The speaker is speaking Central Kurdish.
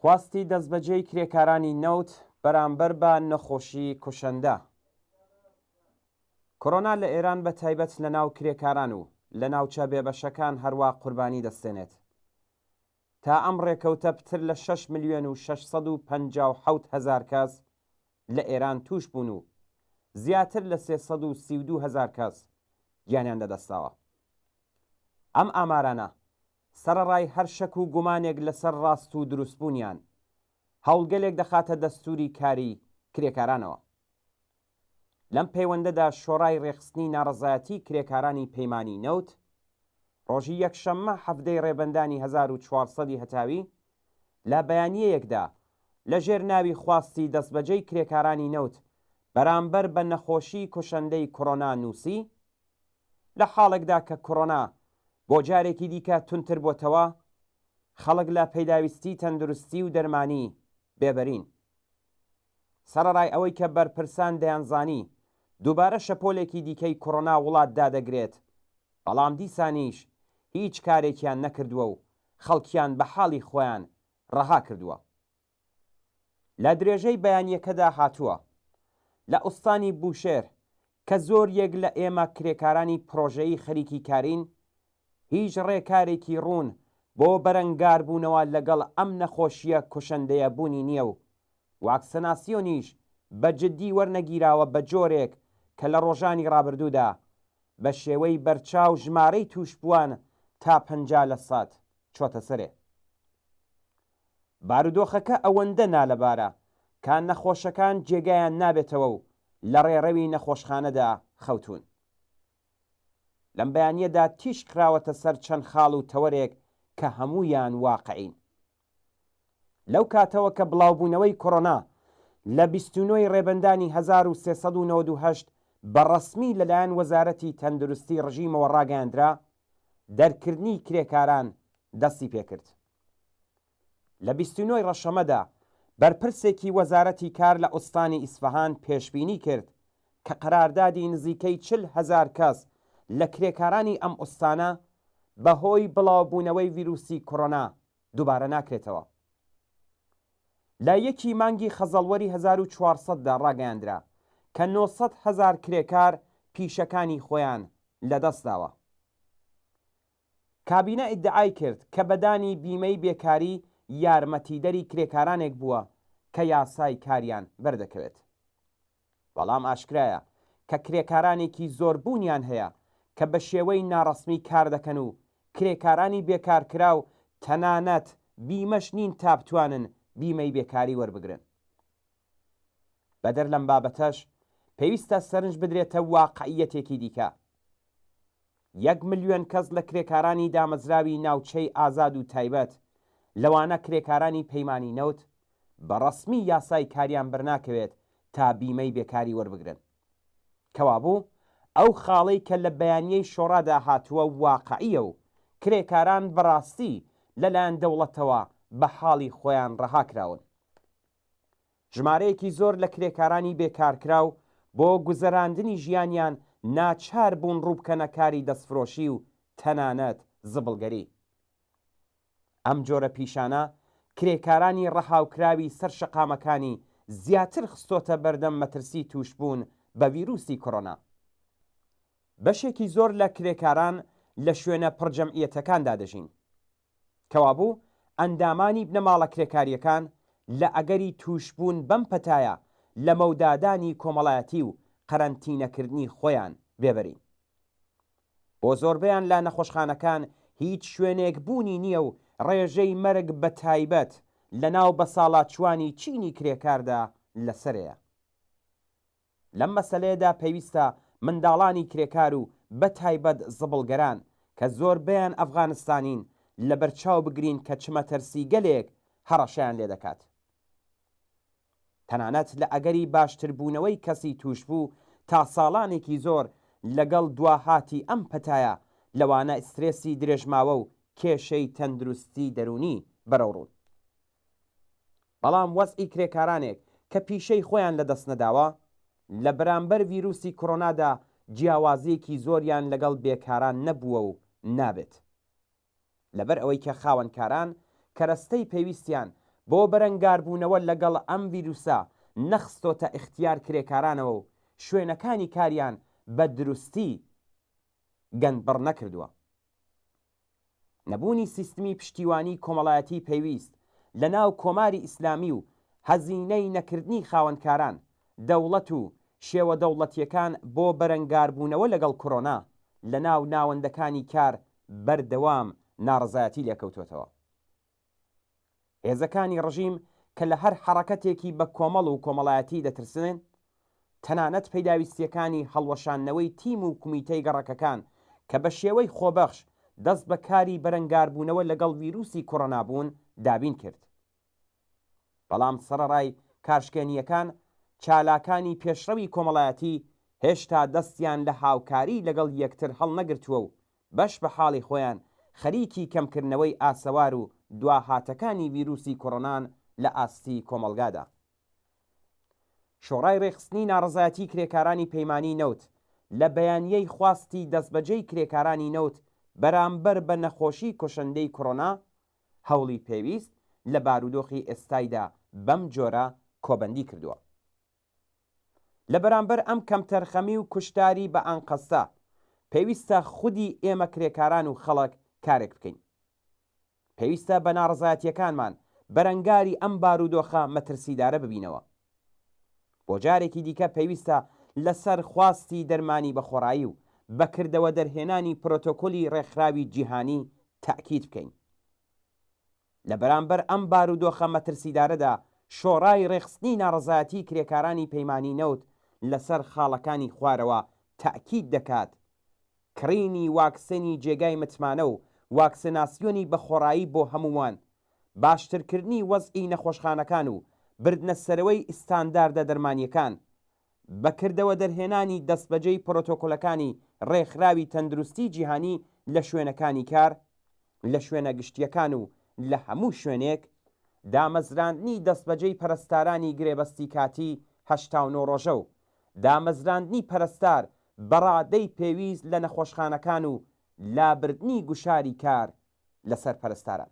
خواستی دەستبەجێی کرێکارانی نەوت بەرامبەر بە نەخۆشی کوشەندە کۆرۆنا لە ئێران بە تایبەت لە ناو کرێکاران و لە ناوچە بێبەشەکان هەروا قوربانی دەستێنێت. تا ئەم ڕێکەوتە پتر لە شەش ملیۆن و 657 هەزار کەس لە ئێران تووش بوون و زیاتر لە 332 هەزار کەس گیانیان لەدەستداوە. ئەم ئامارانە سەرەڕای هەر شەک و گومانێک لەسەر ڕاست و دروستبوونیان، هەوڵگەلێک دەخاتە دەستووری کاری کرێکارانەوە. لەم پەیوەندەدا شۆرای ڕێکخستنی ناڕەزایەتیی کرێکارانی پەیمانی نەوت، ڕۆژی یەکشەممە حەڤدەی ڕێبەندانی 1400 ی هەتاوی لە بەیانییەیەکدا لە ژێر ناوی خواستی دەستبەجێی کرێکارانی نەوت بەرامبەر بە نەخۆشیی کوشەندەی کۆرۆنا نووسی، لە حاڵێکدا کە کۆرۆنا بۆ جارێکی دیکە توندتر بۆتەوە، خەڵک لە پیداویستی تەندروستی و دەرمانی بێبەرین. سەرەڕای ئەوەی کە بەرپرسان دەیانزانی دووبارە شەپۆلێکی دیکەی کۆرۆنا وڵات دادەگرێت، بەڵام دیسانیش هیچ کارێکیان نەکردووە و خەڵکیان بە حاڵی خۆیان ڕەها کردووە. لە درێژەی بەیانییەکەدا هاتووە، لە ئوستانی بوشێر کە زۆریەک لە ئێمە کرێکارانی پرۆژەیی خەریکی کارین، هیچ ڕێکارێکی ڕوون بۆ بەرەنگاربوونەوە لەگەڵ ئەم نەخۆشییە کوشەندەیە بوونی نییە و واکسەناسیۆنیش بە جددی وەرنەگیراوە بە جۆرێک کە لە ڕۆژانی ڕابردوودا بە شێوەی بەرچاو ژمارەی تووشبووان تا 50 لە سەد چۆتە سەرێ. بارودۆخەکە ئەوەندە نالەبارە کە نەخۆشەکان جێگایان نابێتەوە و لە ڕێڕەوی نەخۆشخانەدا خەوتوون. لەم بەیانییەدا تیشک خراوەتە سەر چەند خاڵ و تەوەرێک کە هەموویان واقعین. لەو کاتەوە کە بڵاوبوونەوەی کۆرۆنا لە 29 ی ڕێبەندانی 1398 بە ڕەسمی لەلایەن وەزارەتی تەندروستی ڕژیمەوە ڕاگەیاندرا، دەرکردنی کرێکاران دەستی پێکرد. لە 29 ی ڕەشەمەدا بەرپرسێکی وەزارەتی کار لە ئوستانی ئیسفەهان پێشبینی کرد کە قەراردادی نزیکەی 40 هەزار کەس لە کرێکارانی ئەم ئوستانە بە هۆی بڵاوبوونەوەی ویروسی کۆرۆنا دووبارە ناکرێتەوە. لە یەکی مانگی خەزەڵوەری 1400 دا ڕاگەیاندرا کە 900 هەزار کرێکار پیشەکانی خۆیان لەدەستداوە. کابینە ئیدعای کرد کە بە دانی بیمەی بێکاری یارمەتیدەری کرێکارانێک بووە کە یاسای کاریان بەردەکەوێت. بەڵام ئاشکرایە کە کرێکارانێکی زۆر بوونیان هەیە کە بە شێوەی ناڕەسمی کار دەکەن و کرێکارانی بێکارکراو تەنانەت بیمەش نین تا بتوانن بیمەی بێکاری وەربگرن. بەدەر لەم بابەتەش پێویستە سەرنج بدرێتە واقعییەتێکی دیکە. یەک ملیۆن کەس لە کرێکارانی دامەزراوی ناوچەی ئازاد و تایبەت، لەوانە کرێکارانی پەیمانی نەوت، بە ڕەسمی یاسای کاریان بەرناکەوێت تا بیمەی بێکاری وەربگرن. کەوابوو ئەو خاڵەی کە لە بەیانیەی شۆڕادا هاتووە واقعییە و کرێکاران بەڕاستی لەلایەن دەوڵەتەوە بە حاڵی خۆیان ڕەها کراون. ژمارەیەکی زۆر لە کرێکارانی بێکارکراو بۆ گوزەراندنی ژیانیان ناچار بوون ڕووبکەنە کاری دەستفرۆشی و تەنانەت زبڵگەری. ئەم جۆرە پیشانە کرێکارانی ڕەهاوکراوی سەر شەقامەکانی زیاتر خستۆتە بەردەم مەترسی تووشبوون بە ڤیروسی کۆرۆنا. بەشێکی زۆر لە کرێکاران لە شوێنە پڕجەمعیەتەکاندا دەژین. کەوابوو ئەندامانی بنەماڵە کرێکارییەکان لە ئەگەری تووشبوون بەم پەتایە لە مەودادانی کۆمەڵایەتی و قەرەنتینەکردنی خۆیان بێبەرین. بۆ زۆربەیان لە نەخۆشخانەکان هیچ شوێنێک بوونی نییە و ڕێژەی مەرگ بە تایبەت لە ناو بەساڵاچووانی چینی کرێکاردا لەسەرێیە. لەم مەسەلەیەدا پێویستە منداڵانی کرێکار و بە تایبەت زبڵگەران کە زۆربەیان ئەفغانستانین لەبەرچاو بگرین کە چ مەتەرسیگەلێک هەڕەشەیان لێدەکات. تەنانەت لە ئەگەری باشتربوونەوەی کەسی تووشبوو تا ساڵانێکی زۆر لەگەڵ دواهاتی ئەم پەتایە لەوانە ئیسترێسی درێژماوە و کێشەی تەندروستی دەروونی بەرەوڕوون. بەڵام وەزعی کرێکارانێک کە پیشەی خۆیان لەدەست نەداوە، لە بەرامبەر ڤیروسی کۆرۆنادا جیاوازییەکی زۆریان لەگەڵ بێکاران نەبووە و نابێت. لەبەر ئەوەی کە خاوەنکاران کەرەستەی پێویستیان بۆ بەرەنگاربوونەوە لەگەڵ ئەم ڤیروسە نەخستۆتە ئیختیار کرێکارانەوە و شوێنەکانی کاریان بە دروستی گەندبڕ نەکردووە. نەبوونی سیستمی پشتیوانی کۆمەڵایەتی پێویست لە ناو کۆماری ئیسلامی و هەزینەی نەکردنی خاوەنکاران، دەوڵەت و شێوە دەوڵەتییەکان بۆ بەرەنگاربوونەوە لەگەڵ کۆرۆنا لە ناو ناوەندەکانی کار بەردەوام ناڕەزایەتی لێکەوتۆتەوە. هێزەکانی ڕژیم کە لە هەر حەڕەکەتێکی بە کۆمەڵ و کۆمەڵایەتی دەترسن، تەنانەت پیداویستییەکانی هەڵوەشاندنەوەی تیم و کومیتەی گەڕەکەکان کە بە شێوەی خۆبەخش دەست بە کاری بەرەنگاربوونەوە لەگەڵ ویروسی کۆرۆنا بوون دابین کرد. بەڵام سەڕەڕای کارشکێنییەکان، چالاکانی پێشڕەوی کۆمەڵایەتی هێشتا دەستیان لە هاوکاری لەگەڵ یەکتر هەڵنەگرتووە و بەش بە حاڵی خۆیان خەریکی کەمکردنەوەی ئاسەوار و دواهاتەکانی ویروسی کۆڕۆنان لە ئاستی کۆمەڵگادا. شۆڕای ڕێکخستنی ناڕەزایەتی کرێکارانی پەیمانی نەوت لە بەیانیەی خواستی دەستبەجێی کرێکارانی نەوت بەرامبەر بە نەخۆشی کوشندەی کۆڕۆنا هەوڵی پێویست لە بارودۆخی ئێستایدا بەم جۆرە کۆبەندی کردووە. لە بەرامبەر ئەم کەمتەرخەمی و کوشتاری بە ئانقەستە، پێویستە خودی ئێمە کرێکاران و خەڵک کارێک بکەین. پێویستە بە ناڕەزایەتییەکانمان بەرەنگاری ئەم بارودۆخە مەترسیدارە ببینەوە. بۆ جارێکی دیکە پێویستە لەسەر خواستی دەرمانی بەخۆڕایی و بە کردەوە دەرهێنانی پرۆتۆکۆلی ڕێکخراوی جیهانی تەئکید بکەین. لە بەرامبەر ئەم بارودۆخە مەترسیدارەدا شۆڕای ڕێکخستنی ناڕەزایەتیی کرێکارانی پەیمانی نەوت لەسەر خاڵەکانی خوارەوە تەئکید دەکات، کڕینی واکسێنی جێگای متمانە و واکسێناسیۆنی بەخۆڕایی بۆ هەمووان، باشترکردنی وەزعی نەخۆشخانەکان و بردنەسەرەوەی ئیستانداردە دەرمانییەکان، بە کردەوە دەرهێنانی دەستبەجێی پرۆتۆکۆلەکانی ڕێکخراوی تەندروستی جیهانی لە شوێنەکانی کار، لە شوێنە گشتییەکان و لە هەموو شوێنێک، دامەزراندنی دەستبەجێی پەرستارانی گرێبەستی کاتی 89 ڕۆژە و دامەزراندنی پەرستار بە ڕادەی پێویست لە نەخۆشخانەکان و لابردنی گوشاری کار لەسەر پەرستاران.